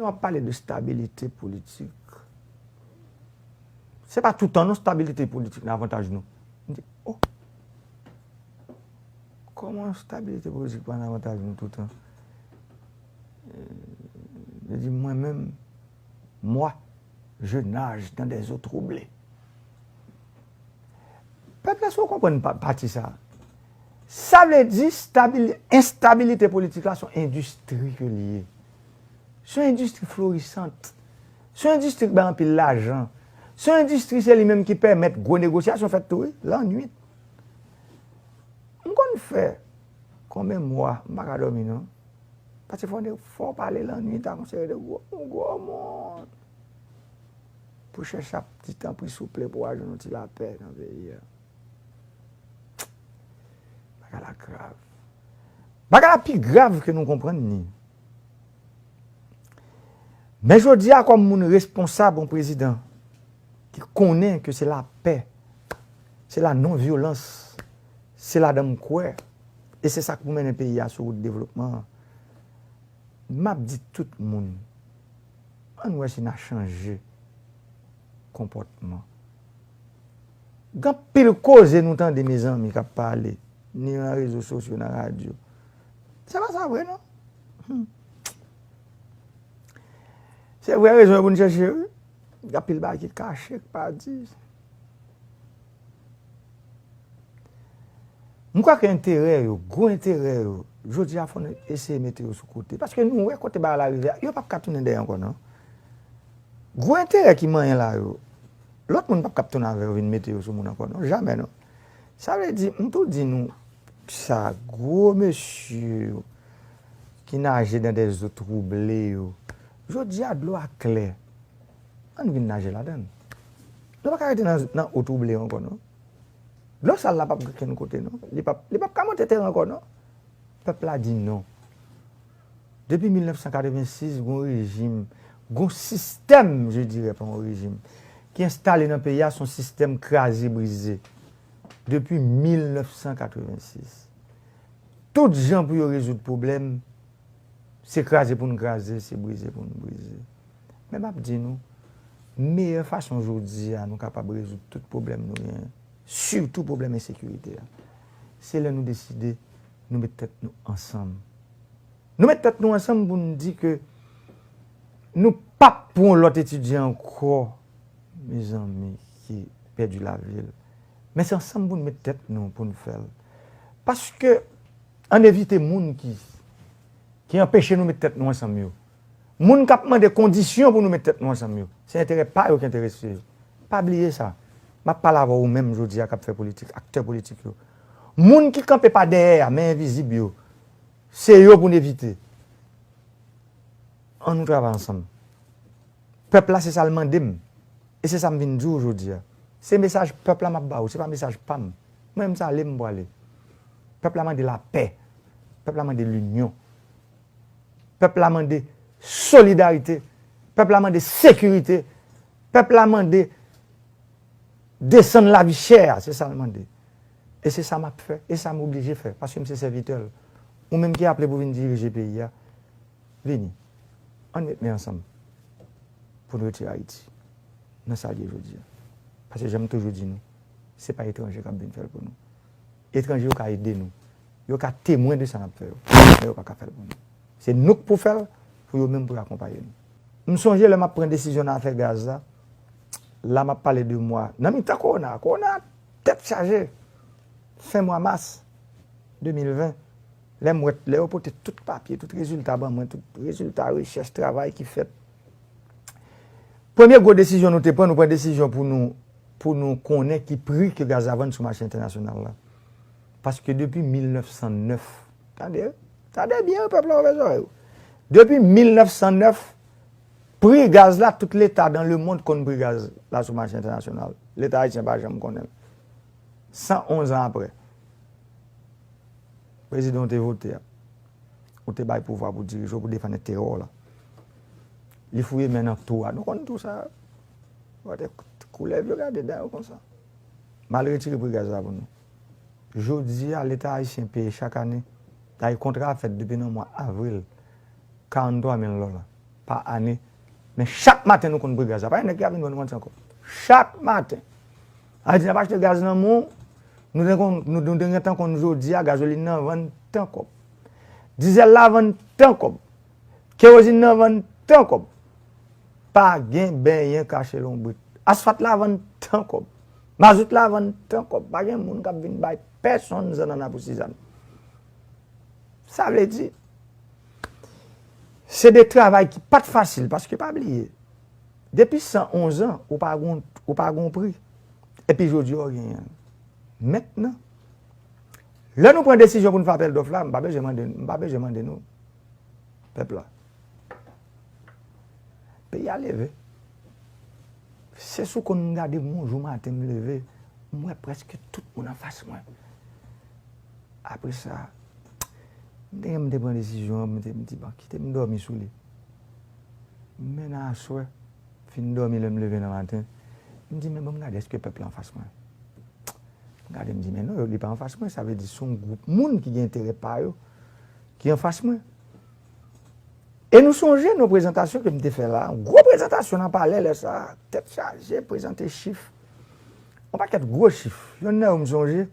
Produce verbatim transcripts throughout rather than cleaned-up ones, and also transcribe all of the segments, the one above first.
W ap pale de stabilite politik. Se pa toutan non stabilite politik nan avantaj nou. M di, oh, kòman stabilite politik pa nan avantaj nou toutan? Yo di mwen menm, moi, je nage dans des eaux troublées. Pèp la, si w konprann pa- pati sa, sa vle di stabil- enstabilite politik la se yon endistri ke li ye. Se yon endistri florisant. Se yon endistri ki bay anpil lajan. Se yon endistri, se li menm ki pèmèt gwo negosyasyon fèt tou, wi, lannwit. M konn fè konbyen mwa, m pa ka dòmi non. Paske fò, fò pale lannwit ak yon seri de gwo, gwo moun. Pou chèche ap di tanpri souple pou al jwenn yon ti lapè nan peyi a. Bagay la grav. Bagay la pi grav ke nou konprann ni. Men jodi a, kòm moun responsab, yon prezidan ki konnen ke se lapè, se la non vyolans, se ladan m kwè, e se sa k pou mennen peyi a sou wout devlopman an. M ap di tout moun, ann wè si n a chanje konpòtman. Gen anpil koze nou tande, mezanmi, k ap pale, ni nan rezo sosyo, nan radyo. Se pa sa vre, non. Hmm. Se vre, rezon yo pou n chèche, wi. Gen anpil bagay ki kache, ki pa di. M kwè ke enterè yo, gwo enterè yo, jodi a fò n eseye mete yo sou kote. Paske nou wè kote bagay la rive a, yo p ap ka tounen dèyè ankò, non. Gwo enterè ki manyen la yo, lòt moun p ap ka tounen avè yo vin mete yo sou moun ankò, non. Jamè, non. Sa vle di, m tou di nou sa, gwo mesye yo ki naje dans des eaux troublées yo, jodi a dlo a klè. Ann vin naje ladan l. Nou pa ka rete nan, nan eau troublée ankò, non. Dlo sal la p ap gen kenn kote, non. Li p ap, li p ap ka monte teren ankò, non. Pèp la di non. Depi mil nèf san katrevensis, gon rejim, gon sistèm, je dirais, pa yon rejim, ki enstale nan peyi a, se yon sistèm kraze brize. Depi mil nèf san katrevensis. Tout jan pou yo rezoud pwoblèm, se kraze pou n kraze, se brize pou n brize. Men m ap di nou, meyè fason jodi a nou kapab rezoud tout pwoblèm nou genyen, sitou pwoblèm ensekirite a, se lè nou deside nou met tèt nou ansanm. Nou met tèt nou ansanm pou n di ke nou p ap pran yon lòt etidyan ankò, mezanmi, ki pèdi lavi l. Men se ansanm pou n met tèt nou, pou n fè l. Paske, ann evite moun ki, ki anpeche nou met tèt nou ansanm yo. Moun k ap mande kondisyon pou nou met tèt nou ansanm yo, se enterè pa yo ki enterese yo. Pa bliye sa. M ap pale avè w menm jodi a k ap fè politik, aktè politik yo. Moun ki kanpe pa dèyè a, men envizib yo, se yo pou n evite. Ann nou travay ansanm. Pèp la, se sa l mande m. E se sa m vin di w jodi a. Se mesaj pèp la m ap ba w, se pa mesaj pa m. Mwen menm, se ale m pwale. Pèp la mande lapè. Pèp la mande linyon. Pèp la mande solidarite. Pèp la mande sekirite. Pèp la mande desann lavi chè a, se sa l mande. E se sa m ap fè, e sa m oblije fè, paske m se sèvitè l. Ou menm ki aple pou vin dirije peyi a, vini. Ann met men ansanm pou n retire Ayiti nan sa l ye jodi a. Paske jan m toujou di nou, se pa etranje k ap vin fè l pou nou. Etranje yo ka ede nou. Yo ka temwen de sa n ap fè yo. Men yo pa ka fè l pou nou. Se nou k pou fè l, pou yo menm pou yo akonpaye nou. M sonje lè m ap pran desizyon nan afè gaz la, la m ap pale de mwa, nan mitan kowona, kowona tèt chaje, fen mwa mas de mil ven, lè m wè, lè yo pote tout papye, tout rezilta ban mwen, tout rezilta rechèch, travay ki fèt. Premye gwo desizyon nou te pran, nou pran desizyon pou nou, pou nou konnen ki pri ke gaz la vann sou mache entènasyonal la. Paske depi mil nèf san nèf, tande, tande byen, pèp la, ouvè zòrèy ou. Depi mil nèf san nèf, pri gaz la, tout leta dan lemond konn pri gaz la sou mache entènasyonal. Leta ayisyen pa janm konnen l. San onz an apre, prezidan w te vote a, ou te bay pouvwa pou dirije w, pou defann enterè w la. Li fouye men nan tou a. Nou konn tou sa. Wè te koulèv yo gade dan yo konsa. M al retire pri gaz la pou nou. Jodi a, leta ayisyen peye chak ane, dayè kontra a fèt depi nan mwa avril, karanntwa mil dola. pa ane. Men chak maten nou konn pri gaz la. Pa gen nèg ki ap vin vann nou an ti ankò. Chak maten. Sa vle di n ap achte gaz nan men w, nou te konn, nou, nou te gentan konn jodi a gazolin nan vann tan kòb. Dizèl la vann tan kòb. Kerozin nan vann tan kòb. Pa gen benyen kache lonbrit. Asfalt la vann tan kòb. Mazout la vann tan kòb. Pa gen moun k ap vin bay pèsonn zannanna pou sizann. Sa vle di, se de travay ki pa t fasil, paske pa bliye, depi san onz an, ou pa gon, ou pa gon pri. Epi jodi a, w genyen l. Mentnan, lè nou pran desizyon pou n fè apèl dòf la, m pa bezwen mande, m pa bezwen mande nou, pèp la. Peyi a leve. Se sou konn m gade m yon jou maten m leve, m wè prèske tout moun anfas mwen. Apre sa, m te, m te pran desizyon an, m te, m di, "Bon, kite m dòmi sou li." Men nan aswè, fin dòmi lè m leve nan maten, m di, "Men bon, m gade èske pèp la anfas mwen." M gade, m di, "Men non, li pa anfas mwen, sa vle di se yon gwoup moun ki gen enterè pa yo ki anfas mwen." E nou sonje nan prezantasyon ke m te fè la, yon gwo prezantasyon nan palè lè sa a, tèt chaje, prezante chif. Yon pakèt gwo chif. Yonn nan yo m sonje,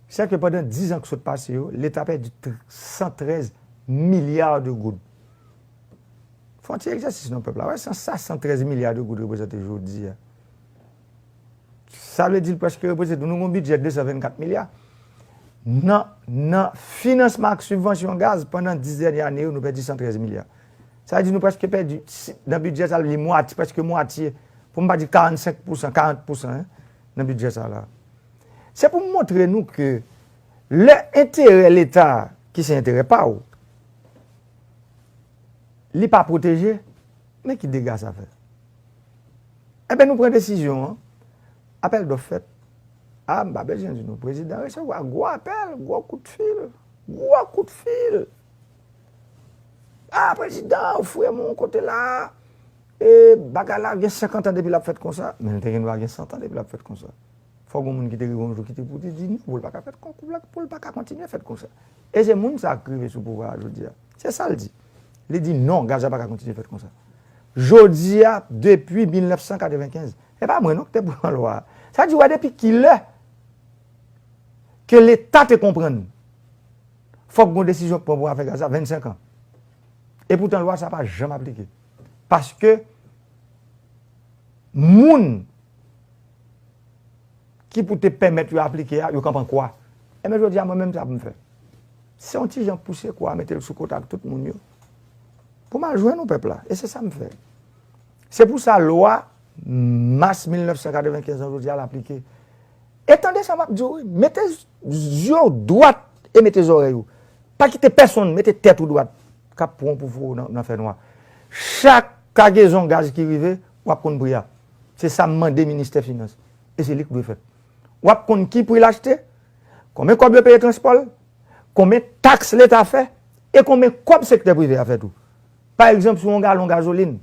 se ke pandan diz an ki sot pase yo, Leta pèdi tr-, san trèz milya de goud. Fè yon ti egzèsis non pèp la. Wè sa, san trèz milya de goud reprezante jodi a. Sa vle di l prèske reprezante, nou gen yon bidjè de san vennkat milya. Nan, nan finansman ak sibvansyon gaz, pandan dis dènye ane yo, nou pèdi san trèz milya. Sa vle di nou prèske pèdi, si, nan bidjè sa, li mwatye, prèske mwatye, pou m pa di karannsenk pousan, karant pousan, en, nan bidjè sa la. Se pou m montre nou ke lè enterè Leta, ki se enterè pa w, li pa pwoteje, men ki dega sa fè. Enben, nou pran desizyon an. Apèl dòf fèt. A, m pa bezwen di nou, prezidan resevwa gwo apèl, gwo kout fil, gwo kout fil. A, prezidan, ou fouye m yon kote la. E, bagay la gen senkant an depi l ap fèt konsa. Men l te gen dwa gen san an depi l ap fèt konsa. Fòk gon moun ki te rive yon jou ki te pou te di non, pou l pa ka fèt kon, pou l pa ka kontinye fèt konsa. E se moun sa a k rive sou pouvwa a jodi a. Se sa l di. Li di non, gaz la pa ka kontinye fèt konsa. Jodi a, depi mil nèf san katrevenkenz, e pa mwen non ki te pran lwa a. Sa di, wè depi kilè ke Leta te konprann fòk gon desizyon k pran pou afè gaz la, vennsenk an. E poutan lwa sa pa janm aplike. Paske moun ki pou te pèmèt yo aplike a, yo kanpe an kwa. Enben, jodi a, mwen menm, sa pou m fè. Se yon ti jan pouse kwa, mete l sou kote ak tout moun yo. Pou m al jwenn nou pèp la. E se sa m fè. Se pou sa lwa mas mil nèf san katrevenkenz an jodi a, l aplike. E tande sa m ap di w, wi. Mete zye w dwat e mete zòrèy ou. Pa kite pèsonn mete tèt ou dwat k ap pran w pou foure w nan, nan fènwa. Chak kagezon gaz ki rive, w ap konn pri a. Se sa m mande ministè finans. E se li k dwe fèt. W ap konn ki pri l achte, konbyen kòb yo peye transpò l, konbyen taks Leta fè, e konbyen kòb sektè prive a fè tou. Pa egzanp, sou yon galon gazolin,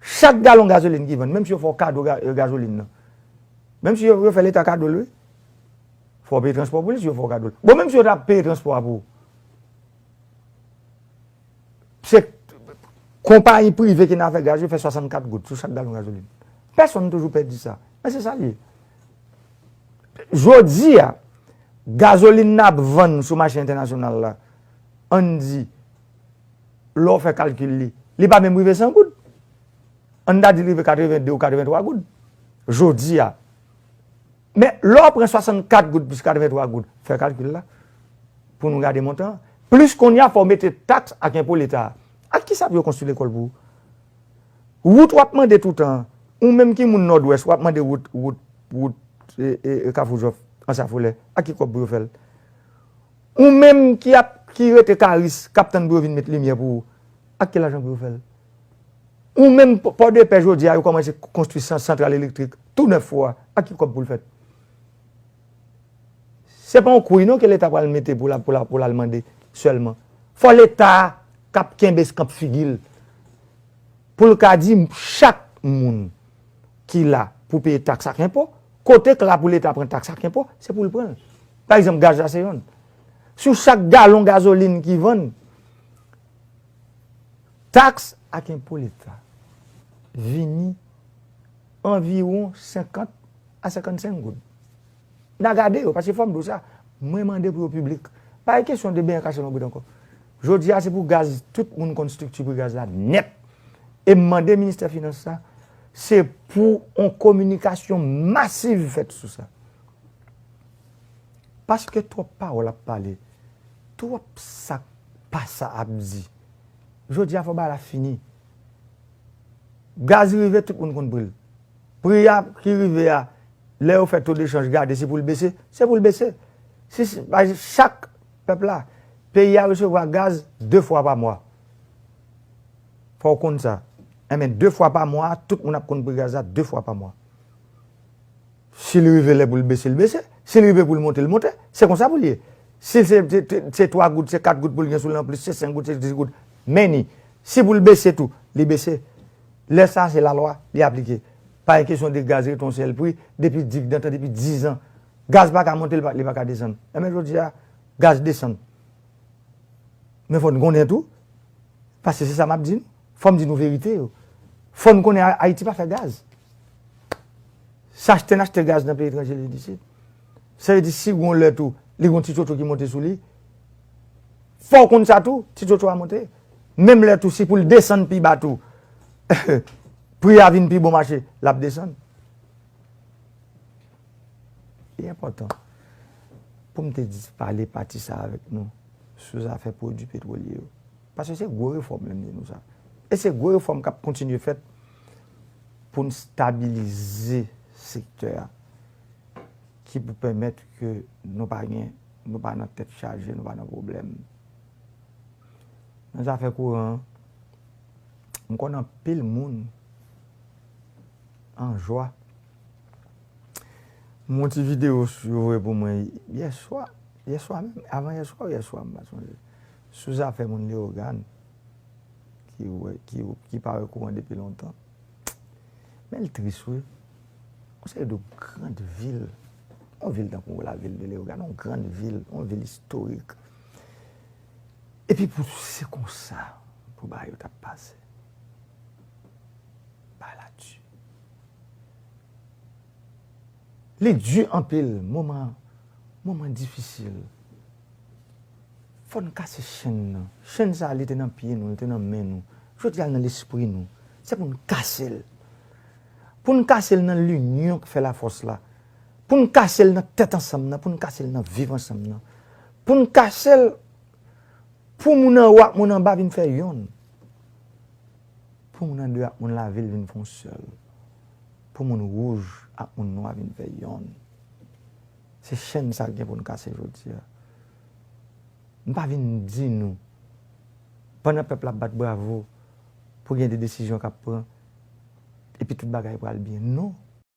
chak galon gazolin ki vann, menm si yo fè w kado ga-, gazolin nan, menm si yo, yo fè Leta kado l, wi, fò w peye transpò pou li si yo fè w kado l. Bon, menm si yo ta peye transpò a pou ou, se konpayi prive ki nan afè gaz yo fè swasannkat goud sou chak galon gazolin. Pèsonn toujou pèdi sa. Men se sa l ye. Jodi a, gazolin n ap vann sou mache entènasyonal la, ann di, lè w fè kalkil li, li pa menm rive san goud. Ann ta di l rive katrevende ou katrevenntwa goud. Jodi a. Men lè w pran swasannkat goud plis katrevenntwa goud, fè kalkil la, pou nou gade montan an. Plis kounye a, fò w mete taks ak enpo Leta a. Ak kisa pou yo konstwi lekòl pou ou? Wout w ap mande toutan an. Ou menm ki moun Nòdwès, w ap mande wout, wout, wout, e, e, e Kafou Jòf, Anse à Follets. Ak ki kòb pou yo fè l? Ou menm ki ap, ki rete Karis, k ap tann pou yo vin met limyè pou ou, ak ki lajan pou yo fè l? Ou menm Pò-, Pòdepè jodi a, yo kòmanse konstwi san-, santral elektrik tou nèf fwa, ak ki kòb pou l fèt? Se pa yon kouy non ke Leta pral mete pou l, pou l, pou l al mande sèlman. Fò Leta k ap kenbe kanpe figi l, pou l ka di chak moun ki la pou peye taks ak enpo, kote k la pou Leta pran taks ak enpo, se pou l pran l. Pa egzanp, gaz la se yonn. Sou chak galon gazolin ki vann, taks ak Enpoleta vini anviwon senkant a senkannsenk goud. N a gade yo, paske fò m di w sa, mwen mande pou yo piblik. Pa gen kesyon de benyen kache nan bouda ankò. Jodi a, se pou gaz, tout moun konn estrikti pri gaz la nèt. E m mande ministè finans la, se pou yon kominikasyon masiv fèt sou sa. Paske twòp pawòl ap pale, twòp sa k pa sa ap di. Jodi a, fò bagay la fini. Gaz rive, tout moun konn pri l. Pri a ki rive a, lè yo fè to dechanj, gade si pou l bese, se pou l bese. Si, si, pa- chak pèp la, peyi a resevwa gaz de fwa pa mwa. Fò w konn sa. Enben, de fwa pa mwa, tout moun ap konn pri gaz la de fwa pa mwa. Si l rive lè pou l bese, l bese. Si l rive pou l monte, l monte. Se konsa pou l ye. Si se, se, se, se twa goud, se kat goud pou l gen sou li anplis, se senk goud, se dis goud. Men ni. Si pou l bese tou, li bese. Lè sa, se lalwa, li aplike. Pa gen kesyon de gaz rete yon sèl pri, depi di, nan tan, depi diz an. Gaz pa ka monte, li pa, li pa ka desann. Enben, jodi a, gaz desann. Men fò n konnen tou, paske se sa m ap di nou. Fò m di nou verite yo. Fò n konnen A- Ayiti pa fè gaz. Se achte n achte gaz nan peyi etranje li di isit. Sa vle di si gon lè tou, li gon ti tchotcho ki monte sou li, fò w konn sa tou, ti tchotcho a monte. Menm lè tou, si pou l desann pi ba tou, pri a vin pi bon mache, l ap desann. Li enpòtan pou m te di, pale pati sa avèk nou sou zafè pwodui petwolye yo. Paske se gwo refòm, lè m di nou sa. E se gwo refòm k ap kontinye fèt pou n stabilize sektè a, ki pou pèmèt ke nou pa gen, nou pa nan tèt chaje, nou pa nan pwoblèm. Nan zafè kouran an, m konn anpil moun an jwa. M wè yon ti videyo yo voye pou mwen yèswa, yèswa menm, avan yèswa ou yèswa, m pa sonje. Sou zafè moun Leyogàn ki wè, ki, ki pa wè kouran depi lontan. Men l tris, wi. Yon seri de gran vil, yon vil tankou lavil de Leyogàn, yon gran vil, yon vil istorik. Epi pou se konsa pou bagay yo t ap pase. Bagay la di. Li di anpil, moman, moman difisil. Fò n kase chenn nan. Chenn sa a, li te nan pye nou, li te nan men nou. Jodi a, l nan lespri nou. Se pou n kase l. Pou n kase l nan linyon k fè lafòs la. Pou n kase l nan tèt ansanm nan, pou n kase l nan viv ansanm nan. Pou n kase l pou moun anwo ak moun anba vin fè yonn. Pou moun andeyo ak moun lavil vin fè yon sèl. Pou moun wouj ak moun nwa vin fè yonn. Se chenn sa k gen pou n kase jodi a. M pa vin di nou, pandan pèp la ap bat bravo pou gen de desizyon k ap pran, epi tout bagay pral byen. Non.